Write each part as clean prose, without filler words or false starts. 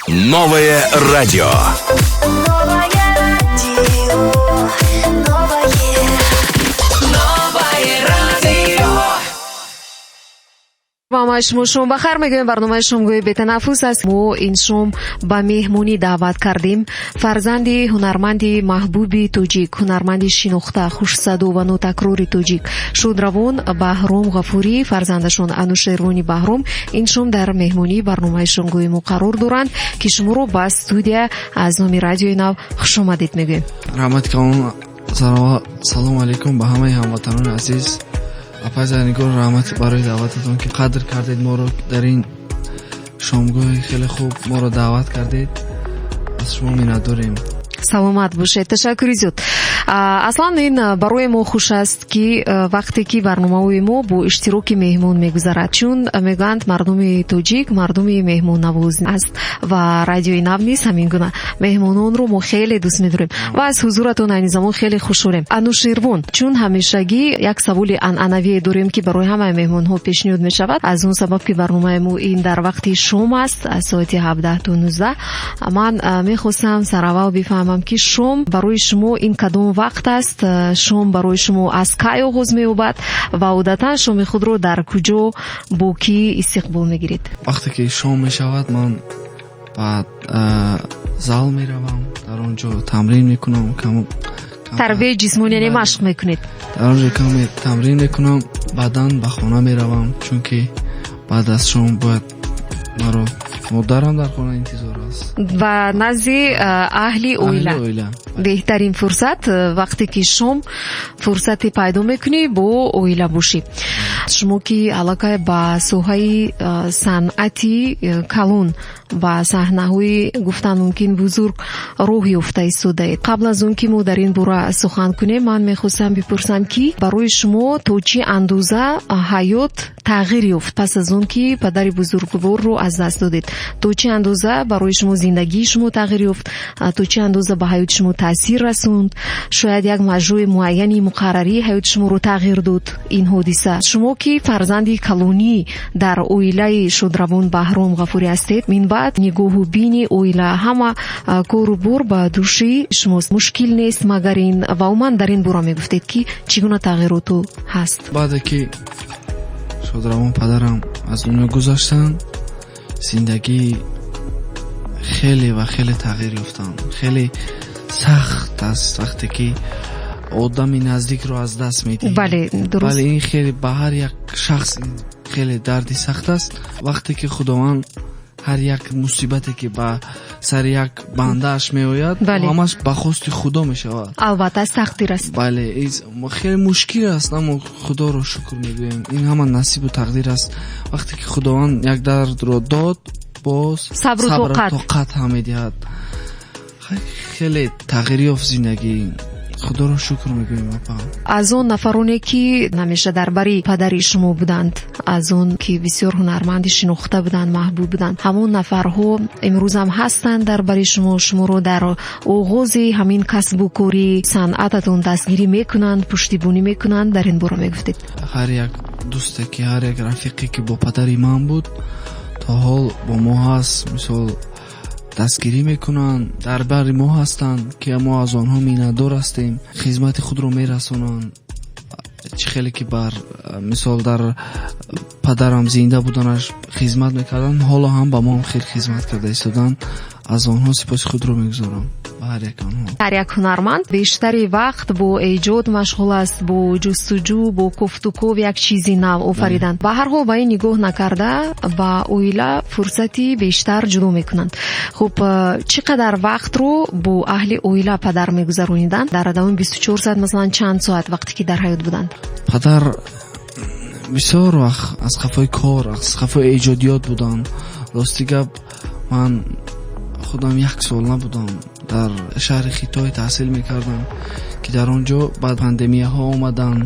Новое радио. Новое радио, новое, Новое радио. Ба ҳамаи шумо шом бахайр мегӯем. Барномаи шомгоҳи бетанаффус аст. Мо ин шом ба меҳмонӣ даъват кардем фарзанди ҳунарманди маҳбуби тоҷик, ҳунарманди шинохта, хушсадо ва нотакрори тоҷик, шодравон Баҳром Ғафурӣ. Фарзандашон Анушервони Баҳром ин шом дар меҳмонии барномаи шомгоҳи мо қарор доранд, ки шуморо ба студия аз номи Радиои Нав хушомадед мегӯем. Раҳмат калон. Салому алайкум ба ҳамаи ҳамватанони азиз. Апай Зарнигор, раҳмат барои даъвататон, ки қадр кардед моро, дар ин шомгоҳи хеле хуб моро даъват кардед. Аз шумо миннатдорем. Саломат бошед, ташаккури зиёд. Аслан ин барои мо хуш аст, ки вақте ки барномаҳои мо бо иштироки меҳмон мегузарад, чун мегӯянд, мардуми тоҷик мардуми меҳмоннавоз аст ва Радиои Нав низ ҳамин гуна. Меҳмононро мо хеле дӯст медорем ва аз ҳузуратон айни замон хеле хушҳолем. Анушервон, чун ҳамешагӣ як саволи анъанавие дорем, ки барои ҳамаи меҳмонҳо пешниҳод мешавад, аз он сабаб ки барномаи мо ин дар вақти шом аст, аз соати 17 то 19, ман мехостам сараввал бифаҳмам, ки шом барои шумо ин кадом вақт аст, шом барои шумо аз кай оғоз меёбад ва одатан шоми худро дар куҷо, бо кӣ истиқбол мегиред? Вақте ки шом мешавад, ман ба зал меравам, дар он ҷо тамрин мекунам. Тарбияи ҷисмонӣ, яъне машқ мекунед? Дар он ҷо каме тамрин мекунам, баъдан ба хона меравам, чунки баъд аз шом бояд маро модарам дар хона интизор аст. Ба назди аҳли оила. Оила. Беҳтарин фурсат, вақте ки шом фурсате пайдо мекунӣ, бо оила бошӣ. Шумо ки аллакай ба соҳаи санъати калон, ба саҳнаҳои, гуфтан мумкин, бузург роҳ ёфта истодаед, қабл аз он ки мо дар ин бора сухан кунем, ман мехостам бипурсам, ки барои шумо то чӣ андоза ҳаёт тағйир ёфт пас аз он ки падари бузургворро аз даст додед? То чӣ андоза барои шумо зиндагии шумо тағйир ёфт, то чӣ андоза ба ҳаёти шумо таъсир расонд? Шояд як маҷрӯи муайяни муқаррарии ҳаёти шуморо тағйир дод ин ҳодиса. Шумо ки фарзанди калонӣ дар оилаи шодравон Баҳром Ғафурӣ ҳастед, минбаъд нигоҳу бини оила, ҳама кору бор ба дӯши шумост. Мушкил нест магар ин? Ва умуман дар ин бора мегуфтед, ки чӣ гуна тағйироту ҳаст? Баъде ки шодравон падарам аз дунё гузаштанд, зиндагӣ хеле ва хеле тағйир ёфтанд. Хеле сахт аст, вақте ки одами наздикро аз даст медиҳӣ. Бале, дуруст. Бале, ин хеле ба ҳар як шахс хеле дарди сахт аст. Вақте ки Худованд ҳар як мусибате, ки ба сари як бандааш меояд, ҳамаш ба хости Худо мешавад. Албатта, аз тақдир аст. Бале, хеле мушкил аст, аммо Худоро шукр мегӯем, ин ҳама насибу тақдир аст. Вақте ки Худованд як дардро дод, боз сабру тоқат. Тоқат ҳам медиҳад. Хеле тағйир ёфт зиндагӣ, Худоро шукр мегӯем, апа. Аз он нафароне, ки ҳамеша дар бари падари шумо буданд, аз он ки бисёр ҳунарманди шинохта буданд, маҳбуб буданд, ҳамон нафарҳо имрӯзам ҳастанд дар бари шумо? Шуморо дар оғози ҳамин касбу кори санъататон дастгирӣ мекунанд, пуштибонӣ мекунанд? Дар ин бора мегуфтед. Ҳар як дӯсте ки, ҳар як рафиқе, ки бо падари ман буд, то ҳол бо мо ҳаст, мисол, дастгирӣ мекунанд, дар бари мо ҳастанд, ки мо аз онҳо миннатдор ҳастем. Хизмати худро мерасонанд. Чӣ хеле ки бар, мисол, дар падарам зинда буданаш хизмат мекарданд, ҳоло ҳам ба мо хеле хизмат карда истоданд. Аз онҳо сипоси худро мегузорам, ба ҳар як онҳо. Ҳар як ҳунарманд бештари вақт бо эҷод машғул аст, бо ҷустуҷӯ, бо кофтуков, як чизи нав офаридан. Ба ҳар ҳол, ба ин нигоҳ накарда, ба оила фурсати бештар ҷудо мекунанд. Хуб, чӣ қадар вақтро бо аҳли оила падар мегузарониданд дар давоми 24 соат? Масалан, чанд соат, вақте ки дар ҳаёт буданд? Падар бисёр вақт аз қафои кор, аз қафои эҷодиёт буданд. Рости гап, ман худам як сол набудам, дар шаҳри Хитой таҳсил мекардам, ки дар он ҷо баъд пандемияҳо омаданд.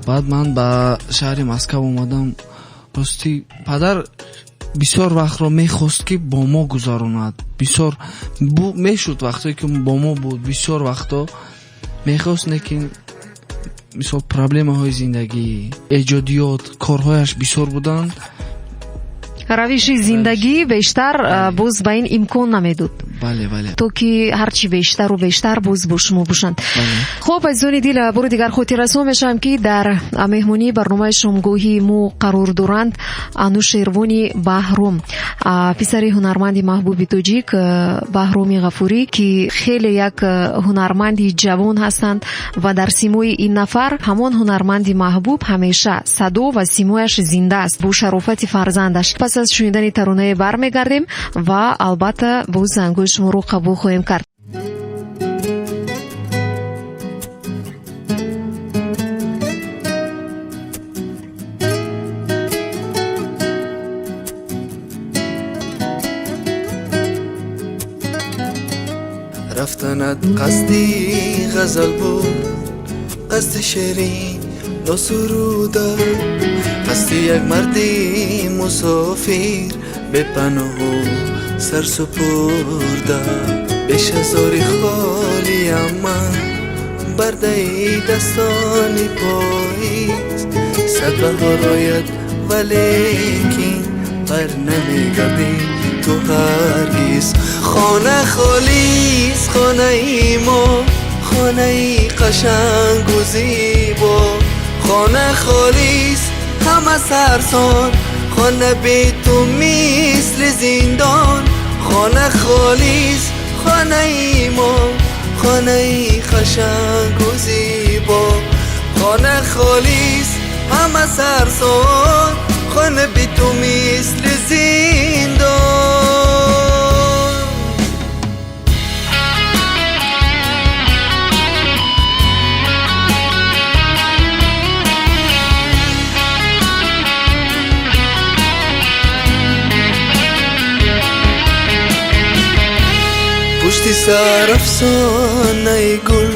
Баъд ман ба шаҳри Москав омадам. Рости, падар бисёр вақтро мехост, ки бо мо гузаронад. Бисёр мешуд вақтое, ки бо мо буд, бисёр вақто мехост, лекин, мисол, проблемаҳои зиндагӣ, эҷодиёт, корҳояш бисёр буданд. Равиши зиндагӣ бештар боз ба ин имкон намедод. Бале, бале. То ки ҳарчи бештару бештар боз бо шумо бошанд. Хуб, азизони дил, бори дигар хотиррасон мешавам, ки дар меҳмонии барномаи шомгоҳии мо қарор доранд Анушервони Баҳром, писари ҳунарманди маҳбуби тоҷик Баҳроми Ғафурӣ, ки хеле як ҳунарманди ҷавон ҳастанд ва дар симои ин нафар ҳамон ҳунарманди маҳбуб ҳамеша садо ва симояш зинда аст бо шарофати фарзандаш. Пас аз шунидани таронае бармегардем ва албатта боз зангҳои шуморо қабул хоҳем кард. Рафтанат қасди ғазал буд, қасди ширин носуруда, қасди як марди мусофир бепаноҳу сарсупурда. Бешазори холиям ман бардаи дастони поиз, сад баҳор ояд валекин бар намегардӣ ту ҳаргиз. Хона холист хонаи мо, хонаи қашангу зебо, хона холист ҳама сарсон, хона бе ту мисли зиндон. Хона холист хонаи мо, хонаи қашангу зебо, хона холист ҳама сарсон, хона бе ту мисли зиндон. Пушти сар афсонаи гул,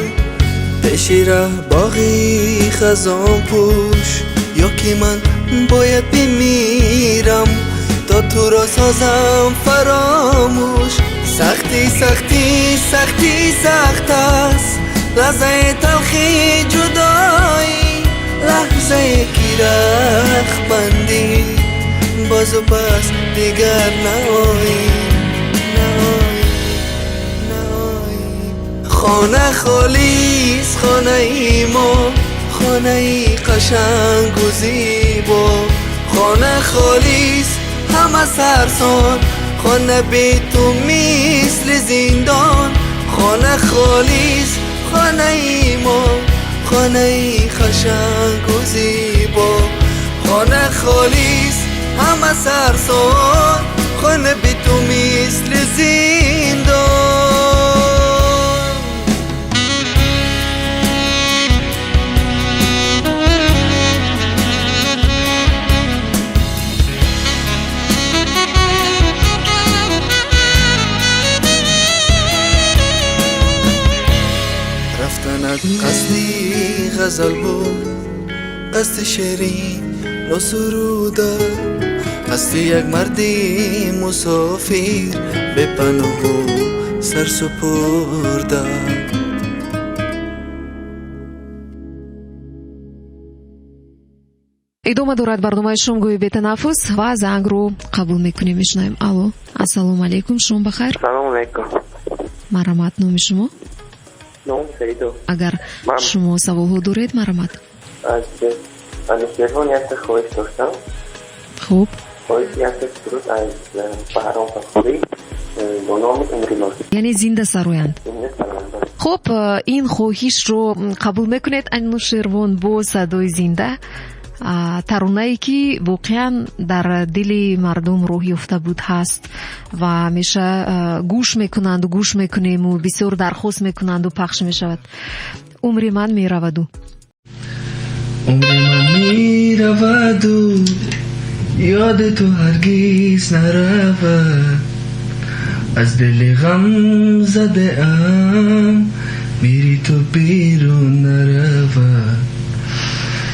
пеши раҳ боғи хазонпӯш, ё ки ман бояд бимирам то туро созам фаромӯш. Сахтӣ, сахтӣ, сахтӣ, сахт аст лаҳзаи талхи ҷудоӣ, лаҳзае ки рахт бандӣ бозу пас дигар наоӣ, наоӣ, наоӣ. Хона холист хонаи мо, хонаи қашангу зебо, хона холист ҳама сарсон, хона бе ту мисли зиндон. Хона холист хонаи мо, хонаи қашангу зебо, хона холист ҳама сарсон, хона бе ту мисли зиндон. Рафтанат қасди ғазал буд, қасди ширин носуруда, қасди як марди мусофир бепаноҳу сарсупурда. Идома дорад барномаи шомгоҳи бетанаффус ва зангро қабул мекунем. Мешунавем. Алло, ассалому алайкум, шом бахайр. Салому алайкум. Марҳамат, номи шумо? Ном Саидов. Агар шумо саволҳо доред, марҳамат. Аз Анушервон якта хоҳиш доштам. Хуб. Хоҳиш якта суруд аз Баҳром Ғафурӣ бо номи Умри ман. Яъне зинда сароянд. Зинда сароянд. Хуб, ин хоҳишро қабул мекунед, Анушервон, бо садои зинда, таронае ки воқеан дар дили мардум роҳ ёфта буд ҳаст ва ҳамеша гӯш мекунанду гӯш мекунему бисёр дархост мекунанду пахш мешавад. Умри ман мераваду. Умри ман мераваду ёди ту ҳаргиз наравад, аз дили ғам задаам мири ту берун наравад.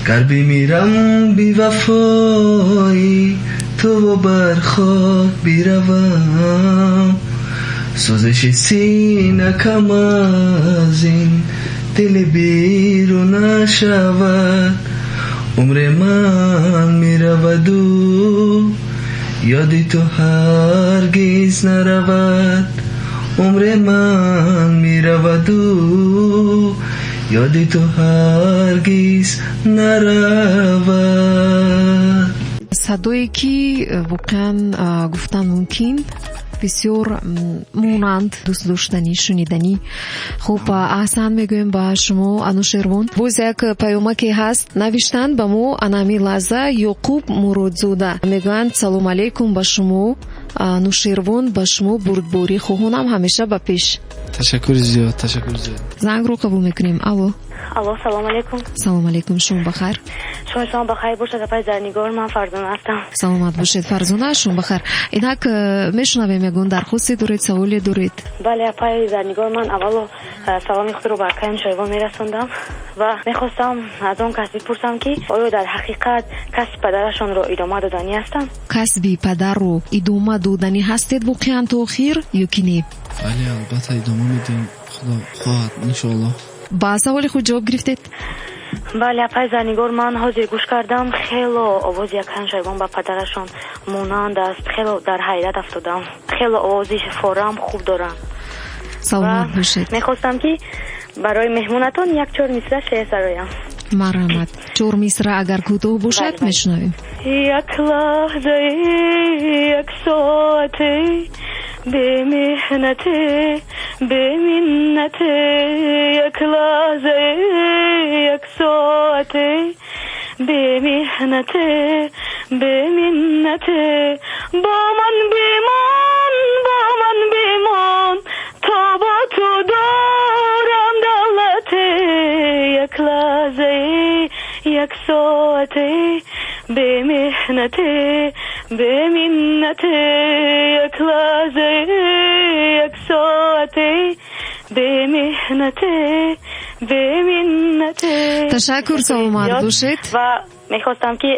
Гар бимирам бевафоӣ ту бар хок биравам, сӯзиши сина кам аз ин дил берун нашавад. Умри ман мераваду Ёди ту ҳаргиз наравад, умри ман мераваду ёди ту ҳаргиз наравад. Садое ки воқеан гуфтан мумкин, бисёр монанд, дӯстдоштанӣ, шуниданӣ. Хуб, аҳсан мегӯем ба шумо, Анушервон. Боз як паёмаке ҳаст, навиштанд ба мо анами лаҳза Ёқуб Муродзода. Мегӯянд: салом алейкум ба шумо, Анушервон, ба шумо бурдборӣ хоҳонам, ҳамеша ба пеш. Ташаккури зиёд, ташаккури зиёд. Зангро қабул мекунем. Алло. Алло, салом алейкум. Салом алейкум, шумо бахайр? Шумо бахайр бошед, апаи Зарнигор, ман Фарзона ҳастам. Саломат бошед, Фарзона, шумо бахайр. Инак мешунавем, ягон дархосте доред, саволе доред? Бале, апаи Зарнигор, ман аввало саломи худро ба акаи Анушервон мерасондам ва мехостам аз он кас бипурсам, ки оё дар ҳақиқат касби падарашонро идома доданӣ ҳастанд? Касби падарро идома доданӣ ҳастед воқеан то охир ё ки не? Бале, албатта, идома медиҳем, худо хоҳад, иншоаллоҳ. Ба саволи худ ҷавоб гирифтед? Бале, апаи Зарнигор, ман ҳозир гӯш кардам, хело овози акаи Анушервон ба падарашон монанд аст, хело дар ҳайрат афтодам, хело овози форам хуб доранд. Саломат бошед. Мехостам, ки барои меҳмонатон як чор мисра шеър сароям. Марҳамат, чор мисра, агар кӯтоҳ бошад, мешунавем. Як лаҳзае, як соате, бемеҳнате, беминнате, як лаҳзае, як соате, бемеҳнате, беминнате, бо ман бимон, бо ман бимон, то бо ту дорам давлате, як лаҳзае, як соате, бемеҳнате, беминнате, як лаҳзае, як соате, бемеҳнате, беминнате. Ташаккур, саломат бошед. Ва мехостам, ки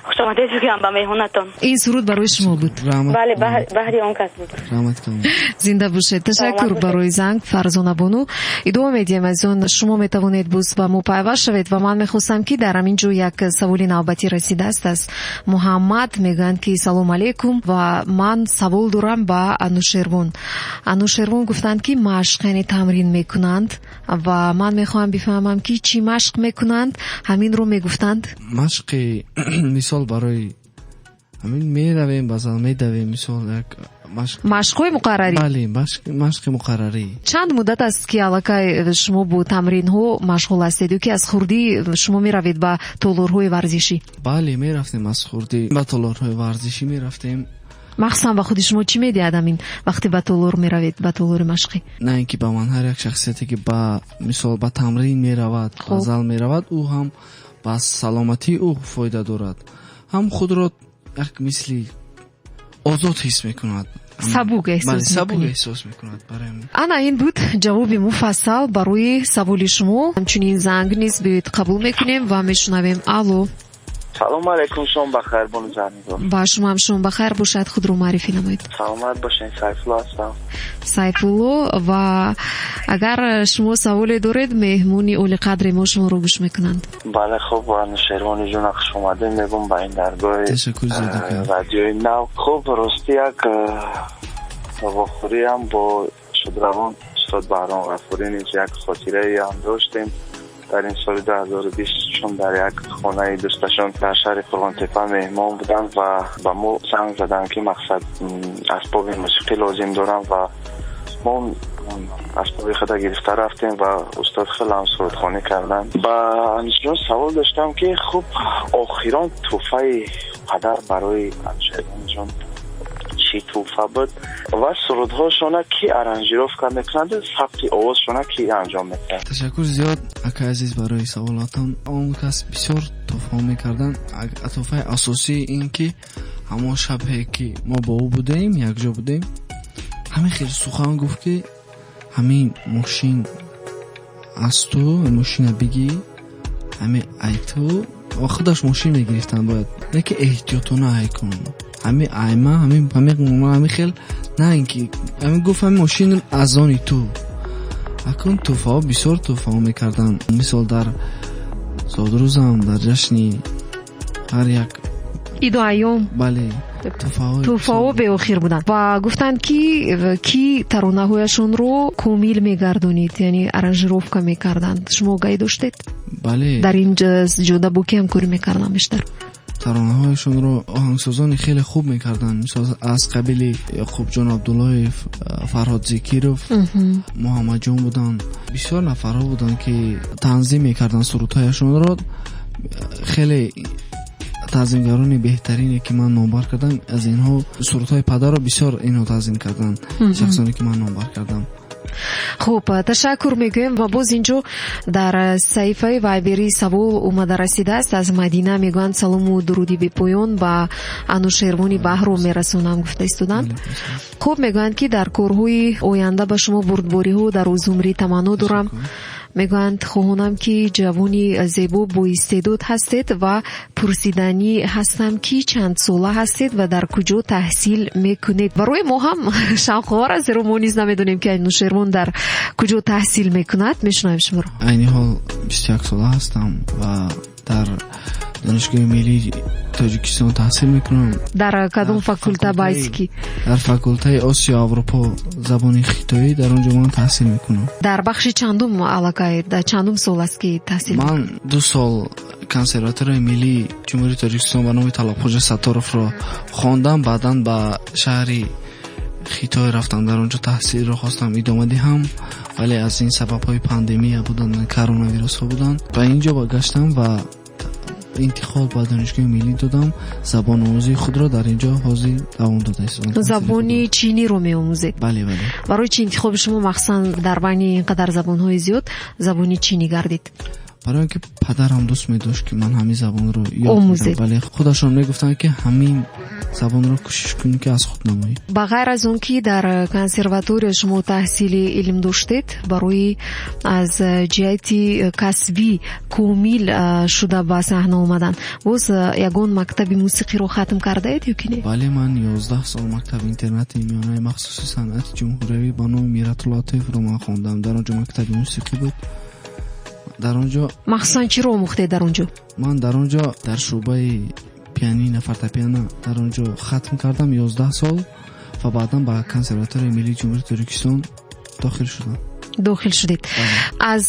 хушомадед бигӯям ба меҳмонатон. Ин суруд барои шумо буд? Бале, баҳри он кас буд. Раҳмат калом. Зинда бошед, ташаккур барои занг, Фарзона бону. Идома медиҳем, азизон, шумо метавонед боз ба мо пайваст шавед ва ман мехостам, ки дар ҳамин ҷо як саволи навбатӣ расидааст аз Муҳаммад. Мегӯянд, ки салом алейкум ва ман савол дорам ба Анушервон. Анушервон гуфтанд, ки машқ, яъне тамрин мекунанд ва ман мехоҳам бифаҳмам, ки чӣ машқ мекунанд, ҳаминро мегуфтанд. Машқи, мисол, барои ҳамин меравем, баъзан медавем, мисол, як машқ. Машқҳои муқаррарӣ? Бале, машқи муқаррарӣ. Чанд муддат аст, ки аллакай шумо бо тамринҳо машғул ҳастед ё ки аз хурдӣ шумо меравед ба толорҳои варзишӣ? Бале, мерафтем, аз хурдӣ ба толорҳои варзишӣ мерафтем. Махсусан ба худи шумо чӣ медиҳад ҳамин вақте ба толор меравед, ба толори машқӣ? На ин ки ба ман, ҳар як шахсияте, ки ба мисол ба тамрин меравад, ба зал меравад, ӯ ҳам ба саломатии ӯ фоида дорад, ҳам худро як мисли озод ҳис мекунад. Сабук эҳсос. Сабук эҳсос мекунад. Барои Ана ин буд ҷавоби муфассал барои саволи шумо. Ҳамчунин занг низ биёед қабул мекунем ва мешунавем. Алло. Салому алейкум, шом бахайр, бону Зарнигор. Ба шумо ҳам шом бахайр бошад, худро муаррифӣ намоед. Саломат бошед, Сайфулло ҳастам. Сайфулло, ва агар шумо саволе доред, меҳмони олиқадри мо шуморо гӯш мекунанд. Бале, хуб, Анушервони ҷон, хуш омадед мегӯм ба ин даргоҳи Ташаккур зиёд. радиои нав. Хуб, ростӣ, як вохӯриам бо шодравон устод Баҳром Ғафурӣ низ як хотираам доштем дар ин соли 2020, чун дар як хонаи дӯсташон дар шаҳри Қурғонтепа меҳмон буданд ва ба мо занг заданд, ки мақсад асбоби мусиқӣ лозим дорам, ва мо асбоби худа гирифта рафтем ва устод хеле ҳам сурудхонӣ карданд. Ба Анушҷон савол доштам, ки хуб, охирон тӯҳфаи падар барои Анушервонҷон чӣ тӯҳфа буд ва сурудҳошона ки аранжировка мекунанд, сабти овозшона ки анҷом мекунад? Ташаккур зиёд, акаи азиз, барои саволотон. Он кас бисёр тӯҳфаҳо мекарданд. Тӯҳфаи асосӣ ин ки ҳамон шабе, ки мо бо ӯ будем, якҷо будем, ҳамин хел сухан гуфт, ки ҳамин мошин аз ту, мошина бигӣ, ҳамин ай ту, ва худаш мошин мегирифтанд, бояд не ки эҳтиётона ай кун, ҳамин айма, ҳамин хел, на ин ки ҳамин гуфт, ҳамин мошин аз они ту. Акун тӯҳфаҳо, бисёр тӯҳфаҳо мекарданд, мисол, дар зодрӯзам, дар ҷашни ҳар як Иду айём. Бале, туҳфаҳо. Туҳфаҳо беохир буданд ва гуфтанд, ки таронаҳояшонро комил мегардонид, яъне аранжировка мекарданд. Шумо огаҳӣ доштед? Бале. Дар ин ҷода бо ки ҳамкорӣ мекарданд бештар? Таронаҳояшонро оҳангсозони хеле хуб мекарданд, мисол аз қабили Яқубҷон Абдуллоев, Фарҳод Зикиров, Муҳаммадҷон буданд. Бисёр нафарҳо буданд, ки танзим мекарданд сурудҳояшонро. Хеле танзимгарони беҳтарине, ки ман номбар кардам, аз инҳо сурудҳои падарро бисёр инҳо танзим карданд, шахсоне ки ман номбар кардам. Хуб, ташаккур мегӯем. Ва боз инҷо дар саҳифаи Вайбери савол омада расидааст аз Мадина. Мегӯянд: салому дуруди бепоён ба Анушервони Баҳром мерасонам, гуфта истоданд. Хуб, мегӯянд, ки дар корҳои оянда ба шумо бурдбориҳо, дарозумрӣ таманно дорам. Мегӯянд, хоҳонам, ки ҷавони зебо, боистеъдод ҳастед ва пурсиданӣ ҳастам, ки чанд сола ҳастед ва дар куҷо таҳсил мекунед. Барои мо ҳам шавқовар аст, зеро мо низ намедонем, ки Анушервон дар куҷо таҳсил мекунад. Мешунавем шуморо. Айни ҳол 21 сола ҳастам ва дар Донишгоҳи миллии Тоҷикистон таҳсил мекунам. Дар кадом факулта, байски? Дар факултаи Осиё Аврупо, забони хитоӣ, дар он ҷо ман таҳсил мекунам. Дар бахши чандум, аллакай дар чандум сол аст, ки таҳсил? Ман 2 сол Консерваторияи миллии Ҷумҳурии Тоҷикистон ба номи Талабхоҷа Сатторовро хондам, баъдан ба шаҳри Хитой рафтам, дар он ҷо таҳсилро хостам идома диҳам, вале аз ин сабабҳои пандемия буданд, коронавирусҳо буданд, ба ин ҷо баргаштам ва интиқол ба Донишгоҳи миллӣ додам. Забономӯзии худро дар ин ҷо ҳозир давом дода истодам. Забони чиниро меомӯзед? Бале, бале. Барои чи интихоби шумо махсусан дар байни ин қадар забонҳои зиёд забони чинӣ гардид? Барои он ки падарам дӯст медошт, ки ман ҳамин забонро ёд омӯзед. Бале, худашон мегуфтанд, ки ҳамин забонро кӯшиш кунӣ, ки аз худ намоӣ. Ба ғайр аз он ки дар консерватория шумо таҳсили илм доштед, барои аз ҷиҳати касбӣ комил шуда ба саҳна омадан боз ягон мактаби мусиқиро хатм кардаед ё ки не? Бале, ман 11 сол мактаби интернати миёнаи махсуси санъати ҷумҳуриявӣ ба номи Миратулло Атоевро ман хондам. Дар он ҷо мактаби мусиқӣ буд, дар он ҷо. Махсусан чиро омӯхтед дар он ҷо? Ман дар он ҷо дар шӯъбаи пианино, фортепиано дар он ҷо хатм кардам 11 сол ва баъдан ба Консерваторияи миллии Ҷумҳурии Тоҷикистон дохил шудам. Дохил шудед. Аз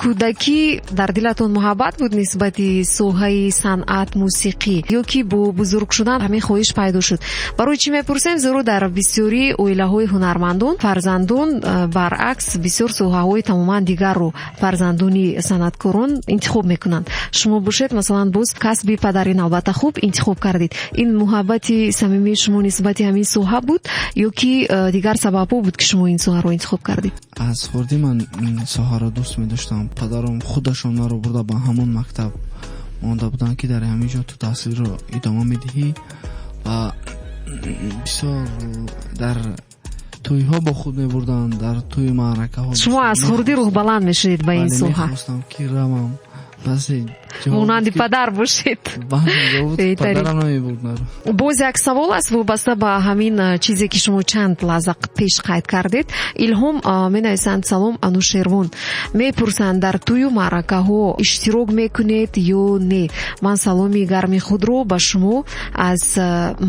кӯдакӣ дар дилатон муҳаббат буд нисбати соҳаи санъат, мусиқӣ, ё ки бо бузург шудан ҳамин хоҳиш пайдо шуд? Барои чӣ мепурсем? Зеро дар бисёри оилаҳои ҳунармандон фарзандон баръакс бисёр соҳаҳои тамоман дигарро фарзандони санъаткорон интихоб мекунанд. Шумо бошед, масалан, боз касби падарин, албатта, хуб интихоб кардед. Ин муҳаббати самимии шумо нисбати ҳамин соҳа буд ё ки дигар сабабҳо буд, ки шумо ин соҳаро интихоб кардед? Аз хурдӣ ман ин соҳаро дӯст медоштам. Падарам худашон маро бурда ба ҳамон мактаб монда буданд, ки дар ҳамин ҷо ту таҳсилро идома медиҳӣ, ва бисёр дар тӯйҳо бо худ мебурданд, дар тӯи маъракаҳо. Шумо аз хурдӣ рӯҳбаланд мешудед ба ин соҳа? Мехостам, ки равам. Монанди падар бошед. Падарам намебурд маро. Боз як савол аст вобаста ба ҳамин чизе, ки шумо чанд лаҳза пеш қайд кардед. Илҳом менависанд: салом, Анушервон, мепурсанд, дар тӯю маъракаҳо иштирок мекунед ё не? Ман саломи гарми худро ба шумо аз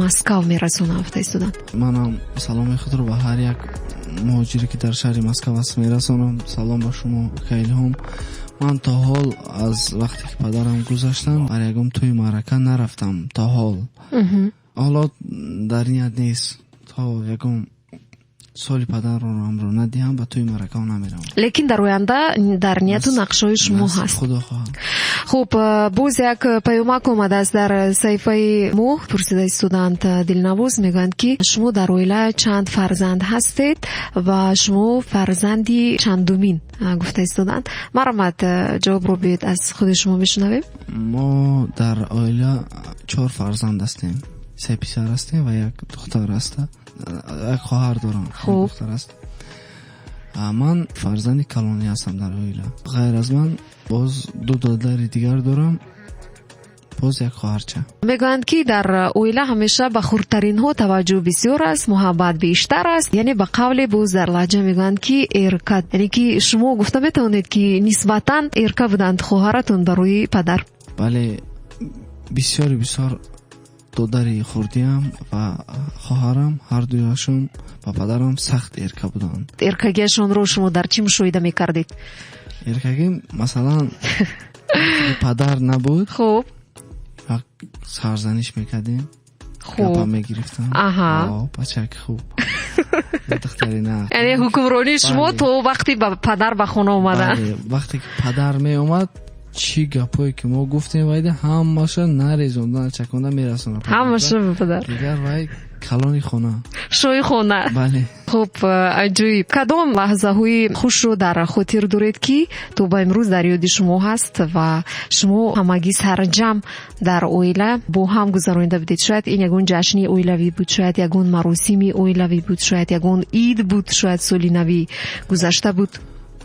Москав мерасонам, гуфта истоданд. Манам саломи худро ба ҳар як муҳоҷире, ки дар шаҳри Москав аст, мерасонам. Салом ба шумо, ака Илҳом. Ман то ҳол аз вақте ки падарам гузаштанд, бар ягон тӯи маърака нарафтам то ҳол. Ҳоло дар ният нест, то ягон соли падарро амро надиҳам, ба тӯи маъракаҳо намеравам. Лекин дар оянда дар нияту нақшаҳои шумо ҳаст. Худо хоҳад. Хуб, боз як паёмак омадааст дар саҳифаи мо. Пурсида истоданд Дилнавоз, мегӯянд, ки шумо дар оила чанд фарзанд ҳастед ва шумо фарзанди чандумин, гуфта истоданд. Марҳамат, ҷавобро биёед аз худи шумо мешунавем. Мо дар оила чор фарзанд ҳастем, се писар ҳастем ва як духтар аст, як хоҳар дорам, духтар аст. Ман фарзанди калонӣ ҳастам дар оила. Ғайр аз ман боз ду додари дигар дорам, боз як хоҳарча. Мегӯянд, ки дар оила ҳамеша ба хурдтаринҳо таваҷҷӯҳ бисёр аст, муҳаббат бештар аст, яъне ба қавле боз дар лаҳҷа мегӯянд, ки эрка, яъне ки шумо гуфта метавонед, ки нисбатан эрка буданд хоҳаратон барои падар? Бале, бисёр бисёр. Додари хурдиам ва хоҳарам ҳардуяшон ба падарам сахт эрка буданд. Эркагиашонро шумо дар чӣ мушоҳида мекардед? Эркагӣ, масалан, падар набуд. Хуб. Як сарзаниш мекардем. Хуб. Гапа мегирифтам. Аҳа. Бачаки хуб. Духтари на. Яъне ҳукмронии шумо то вақте ба падар ба хона омадан. Бале, вақте ки падар меомад, чӣ гапое ки мо гуфтем, вайда ҳамаша нарезонда, начаконда мерасонад. Ҳамаша ба падар. Дигар вай калони хона. Шоҳи хона. Бале. Хуб, аҷоиб. Кадом лаҳзаҳои хушро дар хотир доред, ки то ба имрӯз дар ёди шумо ҳаст ва шумо ҳамагӣ сарҷам дар оила бо ҳам гузаронида будед? Шояд ин ягон ҷашни оилавӣ буд, шояд ягон маросими оилавӣ буд, шояд ягон ид буд, шояд соли нави гузашта буд.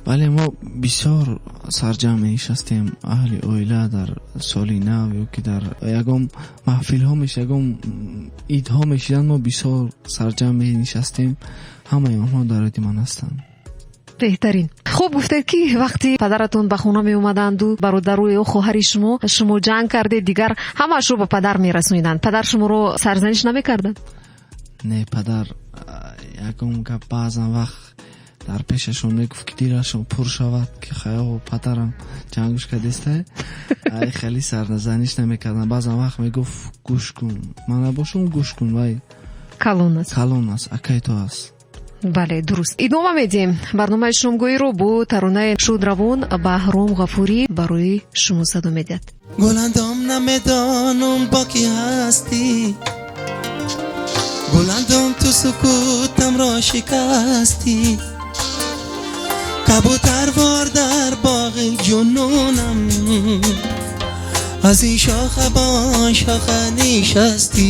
Бале, мо бисёр сарҷам менишастем аҳли оила дар соли нав ё ки дар ягон маҳфилҳо меш, ягон идҳо мешиданд, мо бисёр сарҷам менишастем. Ҳамаи онҳо дар ёди ман ҳастанд. Беҳтарин. Хуб, гуфтед, ки вақте падаратон ба хона меомаданду бародару ё хоҳари шумо, шумо ҷанг кардед, дигар ҳамаашро ба падар мерасониданд. Падар шуморо сарзаниш намекарданд? Не, падар ягон гап баъзан вақт дар пешашон мегуфт, ки дилашон пур шавад, ки хаё падарам ҷангуш кардестай. Ай, хеле сарзаниш намекарданд. Баъзан вақт мегуфт, гӯш кун, ман набошам, гӯш кун, вай калон аст. Калон аст, акай ту аст. Бале, дуруст. Идома медиҳем барномаи шомгоҳиро бо таронаи шодравон Баҳром Ғафурӣ барои шумо садо медиҳад. Гуландом, намедонам бо кӣ ҳастӣ, Гуландом, ту сукутамро шикастӣ, кабутарвор дар боғи ҷунунам, аз ин шоха ба он шоха нишастӣ,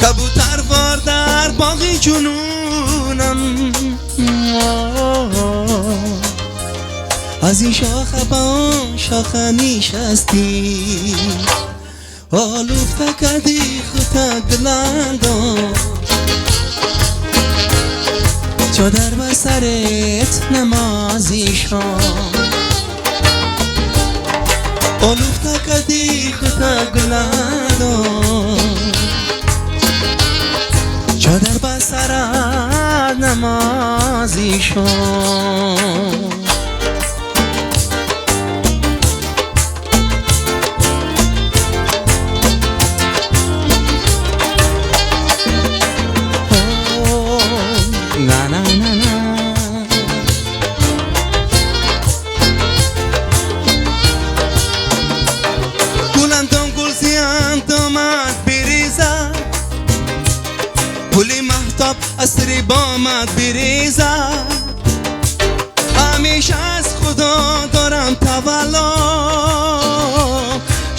кабутарвор дар боғи ҷунунам, аз ин шоха ба он шоха нишастӣ, олуфта кардӣ худта Гуландом, чодар ба сарат намози шом, олуфта кардӣ худта Гуландом, чодар ба сарат намози шом. Асри бомад биреза, ҳамеша аз худо дорам тавалло,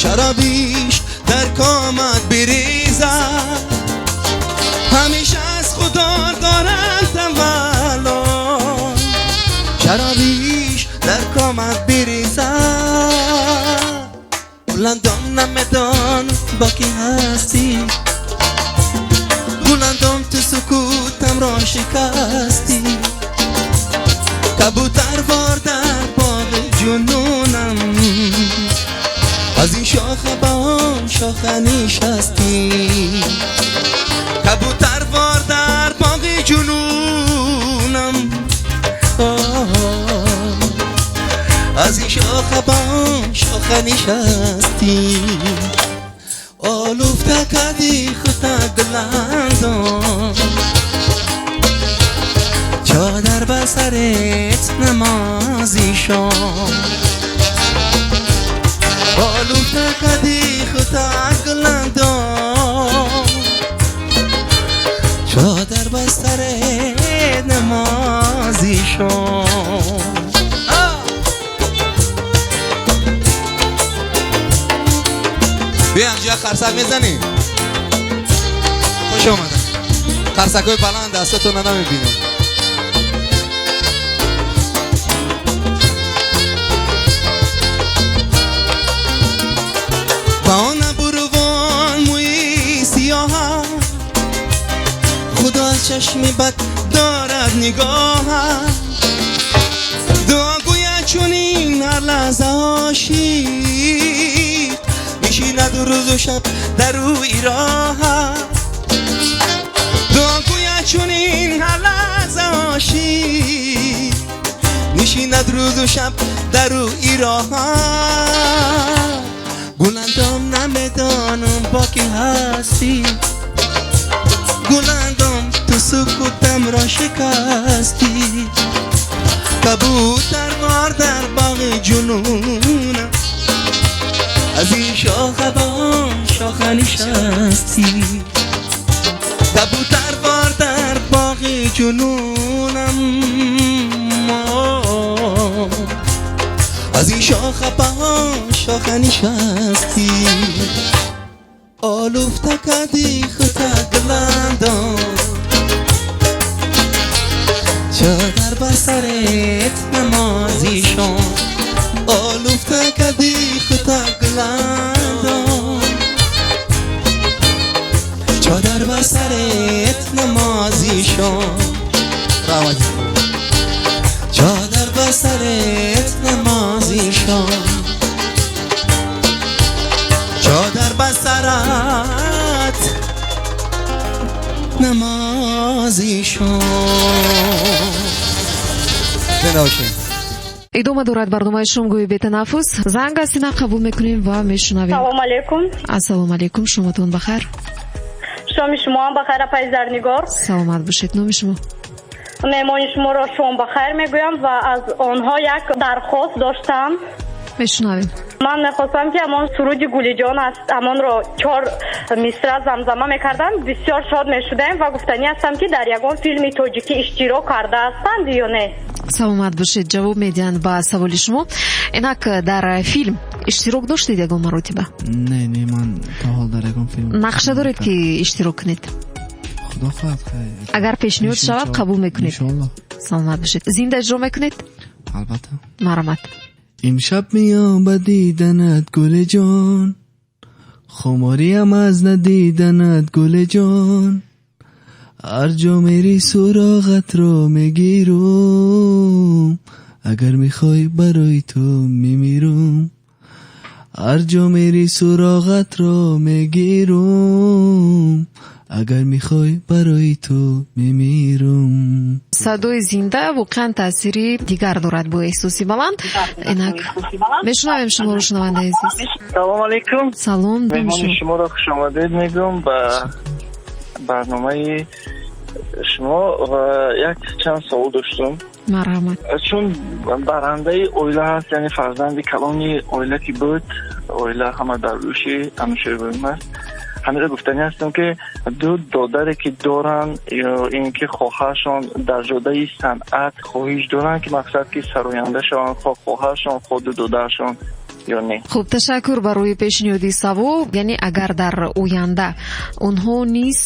шарабиш дар комат биреза, ҳамеша аз худо дорам тавалло, шарабиш дар комат биреза. Гуландом, намедонам бо кӣ ҳастӣ, Гуландом, ту сукутамро шикастӣ, кабутарвор дар боғи ҷунунам, аз ин шоха ба он шоха нишастӣ, кабутарвор дар боғи ҷунунам, аз ин шоха ба он шоха нишастӣ, олуфта кардӣ худта Гуландом, чодар ба сарат намози шом, олуфта кардӣ худта Гуландом, чодар ба сарат намози шом. Биё инҷа қарсак мезанем. Хуш омадед. Қарсакҳои баланд дастатонро намебинам. Ба он абрувон мӯи сиёҳ, худо аз чашми бад дорад нигоҳ, дуо гӯяд чунин ҳар лаҳза ошиқ. Нишинад рӯзу шаб дар рӯи роҳат, дуо гӯяд чунин ҳар лаҳза ошиқ. Нишинад рӯзу шаб дар рӯи роҳат. Гуландом намедонам бо кӣ ҳастӣ, Гуландом ту сукутамро шикастӣ. Кабӯтарвор дар боғи ҷунунам, аз ин шоха ба он шоха нишастӣ. Кабӯтарвор дар боғи ҷунунам, аз ин шоха ба он шоха нишастӣ. Олуфта кардӣ худта Гуландом, чодар бар сарат намози шом. Олуфта кардӣ худта Гуландом, чодар бар сарат намози шом. Чодар бар сарат намози шом, чодар бар сарат намози шом. Зинда бошед. Идома дорад барномаи шомгоҳи бетанаффус. Занг аз сина қабул мекунем ва мешунавем. Салом алейкум. Ассалому алейкум, шоматон бахайр. Шоми шумо ҳам бахайр, апаи Зарнигор. Саломат бошед. Номи шумо? Меҳмони шуморо шом бахайр мегӯям ва аз онҳо як дархост доштам. Мешунавем. Ман мехостам ки ҳамон суруди Гулиҷон аст, ҳамонро 4 мисра замзама мекардам, бисёр шод мешудем ва гуфтанӣ ҳастам ки дар ягон филми тоҷикӣ иштирок карда ҳастанд ё не. Саломат бошед, ҷавоб медиҳанд ба саволи шумо. Инак, дар филм иштирок доштед ягон маротиба? Не, не, ман то ҳол дар ягон филм нақша доред ки иштирок кунед? Худо хоҳад, хайр. Агар пешниҳод шавад, қабул мекунед? Иншоаллоҳ. Саломат бошед. Зинда иҷро мекунед? Албатта. Марҳамат. Имшаб меом ба диданат Гулиҷон, хумориам аз надиданат Гулиҷон. Ҳар ҷо мери суроғатро мегирам, агар мехоҳӣ барои ту мемирам. Ҳар ҷо мери суроғатро мегирам, агар мехоҳӣ барои ту мемирам. Садои зинда воқеан таъсири дигар дорад бо эҳсоси баланд. Инак мешунавем шуморо, шунавандаи азиз. Салом алейкум. Салом. Меҳмони шуморо хуш омадед мегӯям ба барномаи шумо ва як чанд савол доштам. Марҳамат. Чун барандаи оила ҳаст, яъне фарзанди калони оила ки буд, оила ҳама дар рӯши Анӯшервон аст. Ҳаминро гуфтанӣ ҳастам ки ду додаре ки доранд ё ин ки хоҳаршон дар ҷодаи санъат хоҳиш доранд ки мақсад ки сароянда шаванд, хоҳ хоҳаршон, хоҳ ду додаршон ё не. Хуб, ташаккур барои пешниҳоди савол. Яъне агар дар оянда онҳо низ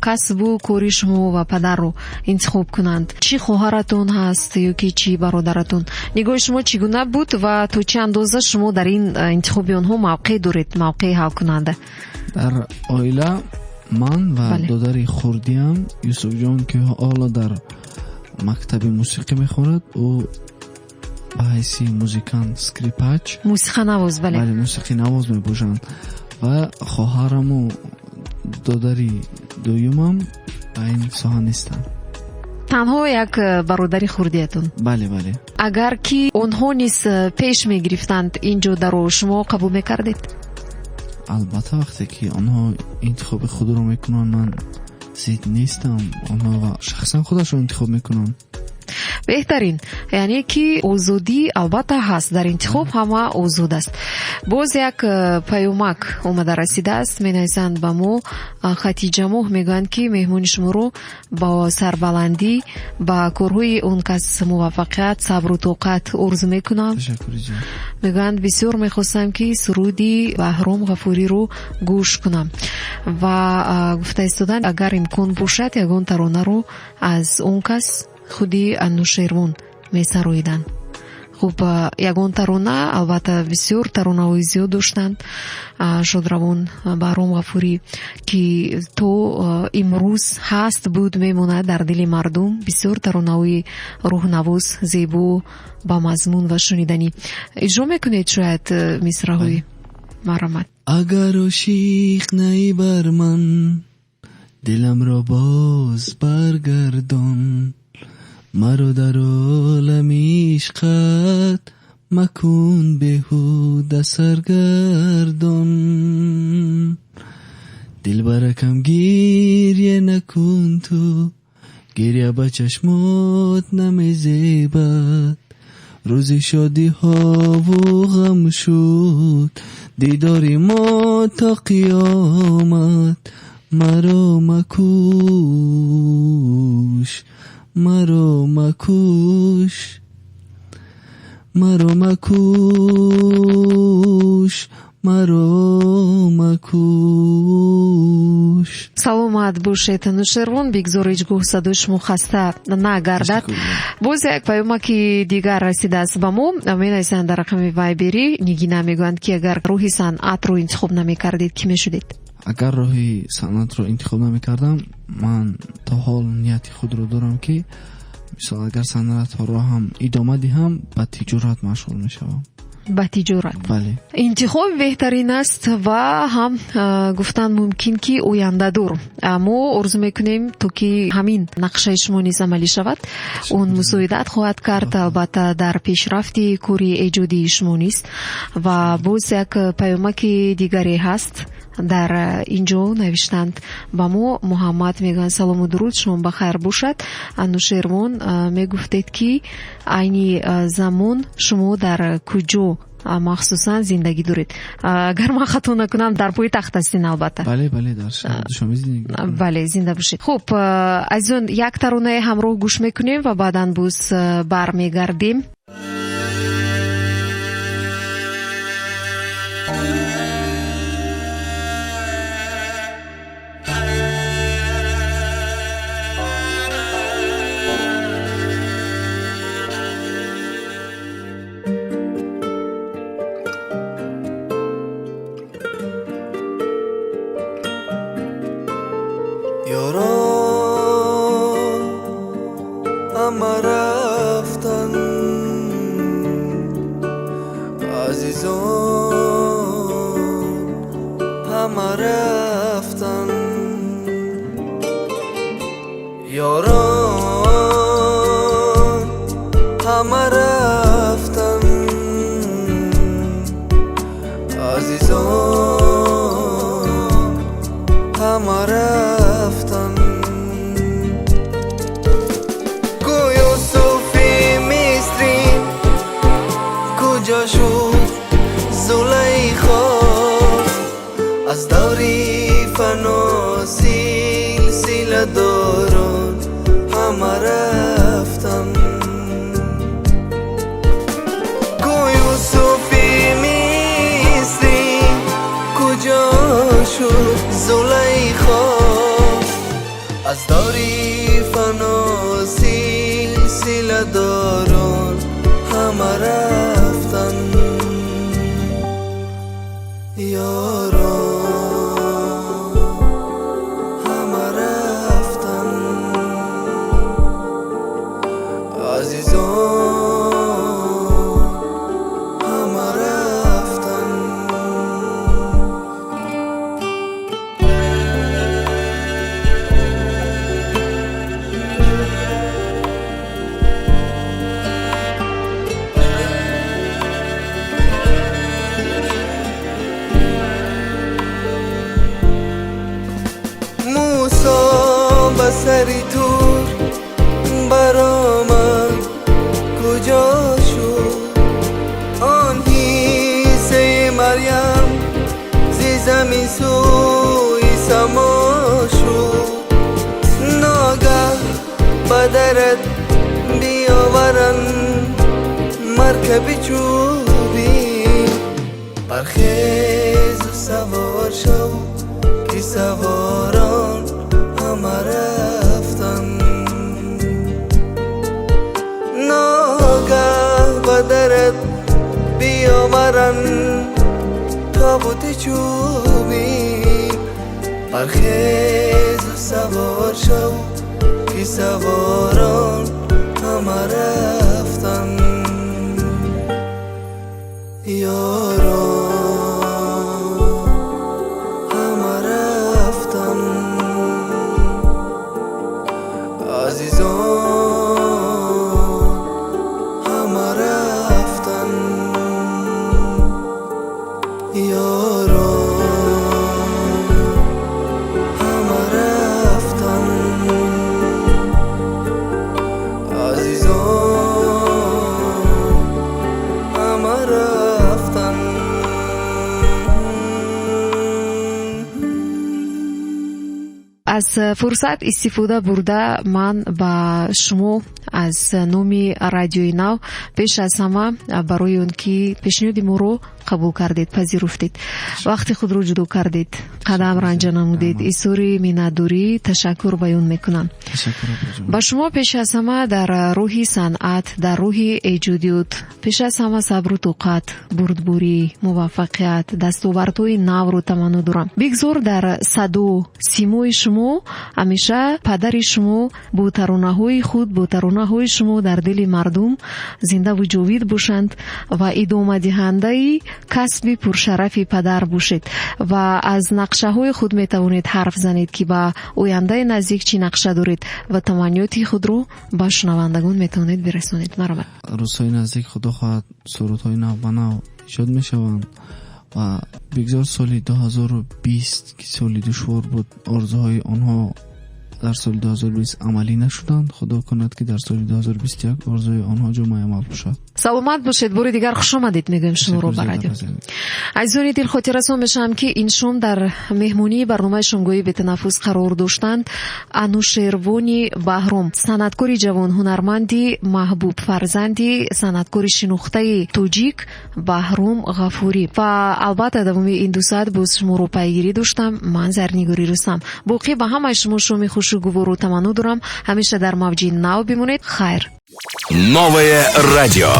касбу кори шумо ва падарро интихоб кунанд, чӣ хоҳаратон ҳаст ё ки чӣ бародаратон, нигоҳи шумо чӣ гуна буд ва то чӣ андоза шумо дар ин интихоби онҳо мавқеъ доред, мавқеи ҳалкунанда? Дар оила ман ва додари хурдиам Юсуфҷон, ки ҳоло дар мактаби мусиқӣ мехонад, ӯ ба ҳайси музикант, скрипач, мусиқанавоз, бале, бале, мусиқинавоз мебошанд ва хоҳараму додари дуюмам ба ин соҳа нестанд. Танҳо як бародари хурдиятон? Бале, бале. Агар ки онҳо низ пеш мегирифтанд ин ҷодаро, шумо қабул мекардед? Албатта, вақте ки онҳо интихоби худро мекунанд, ман зид нестам. Онҳо шахсан худашон интихоб мекунанд. Беҳтарин, яъне ки озодӣ албатта ҳаст дар интихоб, ҳама озод аст. Боз як паёмак омада расидааст, менависанд ба мо Хатиҷа Моҳ, мегӯянд ки меҳмони шуморо бо сарбаландӣ ба корҳои он кас муваффақият, сабру тоқат орзу мекунам. Ташаккур ҷон. Мегӯянд бисёр мехостам ки суруди Баҳром Ғафуриро гӯш кунам ва гуфта истоданд агар имкон бошад ягон таронаро аз он кас худи Анӯшервон месароиданд. Хуб, ягон тарона, албатта бисёр таронаҳои зиёд доштанд шодравон Баҳром Ғафурӣ, ки то имрӯз ҳаст, буд, мемонад дар дили мардум. Бисёр таронаҳои рӯҳнавоз, зебо, ба мазмун ва шуниданӣ. Иҷро мекунед шояд мисраҳои? Марҳамат. Агар ошиқ наӣ бар ман, диламро боз баргардон, маро дар олами ишқат макун беҳуда саргардон. Дилбаракам, гиря накун ту, гиря ба чашмот намезебад. Рӯзи шодиҳову ғам шуд дидори мо то қиёмат. Маро макуш, маро макуш, маро макуш, маро макуш. Саломат бошед, Нушервон. Бигзор ҳеҷ гоҳ садои шумо хаста нагардад. Боз як паёмаки дигар расидааст ба мо. Менависанд дар рақами Вайбери. Нигина мегӯянд, ки агар роҳи санъатро интихоб намекардед, кӣ мешудед? Агар роҳи санъатро интихоб намекардам, ман то ҳол нияти худро дорам, ки мисол агар санъатро ҳам идома диҳам, ба тиҷорат машғул мешавам. Ба тиҷорат? Бале. Интихоб беҳтарин аст ва ҳам гуфтан мумкин, ки ояндадор. Мо орзу мекунем, то ки ҳамин нақшаи шумо низ амалӣ шавад. Он мусоидат хоҳад кард албатта дар пешрафти кори эҷодии шумо низ. Ва боз як паёмаки дигаре ҳаст дар инҷо навиштанд ба мо. Муҳаммад мегӯянд: салому дуруд, шумо ба хайр бошад. Анушервон, мегуфтед, ки айни замон шумо дар куҷо махсусан зиндагӣ доред? Агар ман хато накунам, дар пойтахт ҳастин албатта. Бале, бале, дар шаҳри Душанбе зиндагӣ мекунам. Бале, зинда бошед. Хуб, азизон, як таронаи ҳамроҳ гӯш мекунем ва баъдан боз бармегардем. Ёрон ҳама рафтан, азизон ҳама рафтан, ёрон ҳама рафтан, азизон ҳама рафтан. Ку Юсуфи Мисрӣ, куҷо шуд Зулайхо? Аз даври фано силсиладорон ҳама рафтан. Ку Юсуфи Мисрӣ, куҷо шуд Зулайхо? Аз даври фано силсиладорон ҳама рафтан. Ёрон ҳама рафтан, азизон ҳама рафтан. Мусо ба сари Тур баромад, куҷо шуд он ҳиссаи Марьям, зи замин сӯи само шуд? Ногаҳ ба дарат биёваранд маркаби чӯбӣ, бархезу савор шав, ки саворон ҳама рафтан. Ногаҳ ба дарат биёваранд тобути чӯбӣ, бархезу савор шав, ки саворон ҳама рафтан. Ёрон Аз фурсат истифода бурда, ман ба шумо аз номи Радиои Нав пеш аз ҳама барои он ки пешниҳоди моро қабул кардед, пазируфтед, вақти худро ҷудо кардед, қадам ранҷа намудед, изҳори миннатдорӣ, ташаккур баён мекунам. Ба шумо пеш аз ҳама дар роҳи санъат, дар роҳи эҷодиёт пеш аз ҳама сабру тоқат, бурдборӣ, муваффақият, дастовардҳои навро таманно дорам. Бигзор дар садо симои шумо ҳамеша падари шумо бо таронаҳои худ, бо таронаҳои шумо дар дили мардум зиндаву ҷовид бошанд ва идомадиҳандаи касби пуршарафи падар бошед ва аз нақшаҳои худ метавонед ҳарф занед, ки ба ояндаи наздик чӣ нақша доред ва таманниёти худро ба шунавандагон метавонед бирасонед. Марҳамат. Рӯзҳои наздик, худо хоҳад, сурудҳои нав ба нав эҷод мешаванд ва бигзор соли 2020, ки соли душвор буд, орзуҳои онҳо дар соли 2020 амалӣ нашуданд, худо кунад, ки дар соли 2021 орзуи онҳо ҷомаи амал пӯшад. Саломат бошед. Бори дигар хуш омадед мегӯем шуморо ба радио. Азизони дил, хотиррасон мешавам, ки ин шом дар меҳмонии барномаи шомгоҳии бетанаффус қарор доштанд Анушервони Баҳром, санъаткори ҷавон, ҳунарманди маҳбуб, фарзанди санъаткори шинохтаи тоҷик Баҳром Ғафурӣ. Ва албатта давоми ин 2 соат боз шуморо пайгирӣ доштам ман, Зарнигори Рустам. Боқӣ ба ҳамаи шумо шоми хушу гувору таманно дорам. Ҳамеша дар мавҷи нав бимонед. Хайр. Новое радио.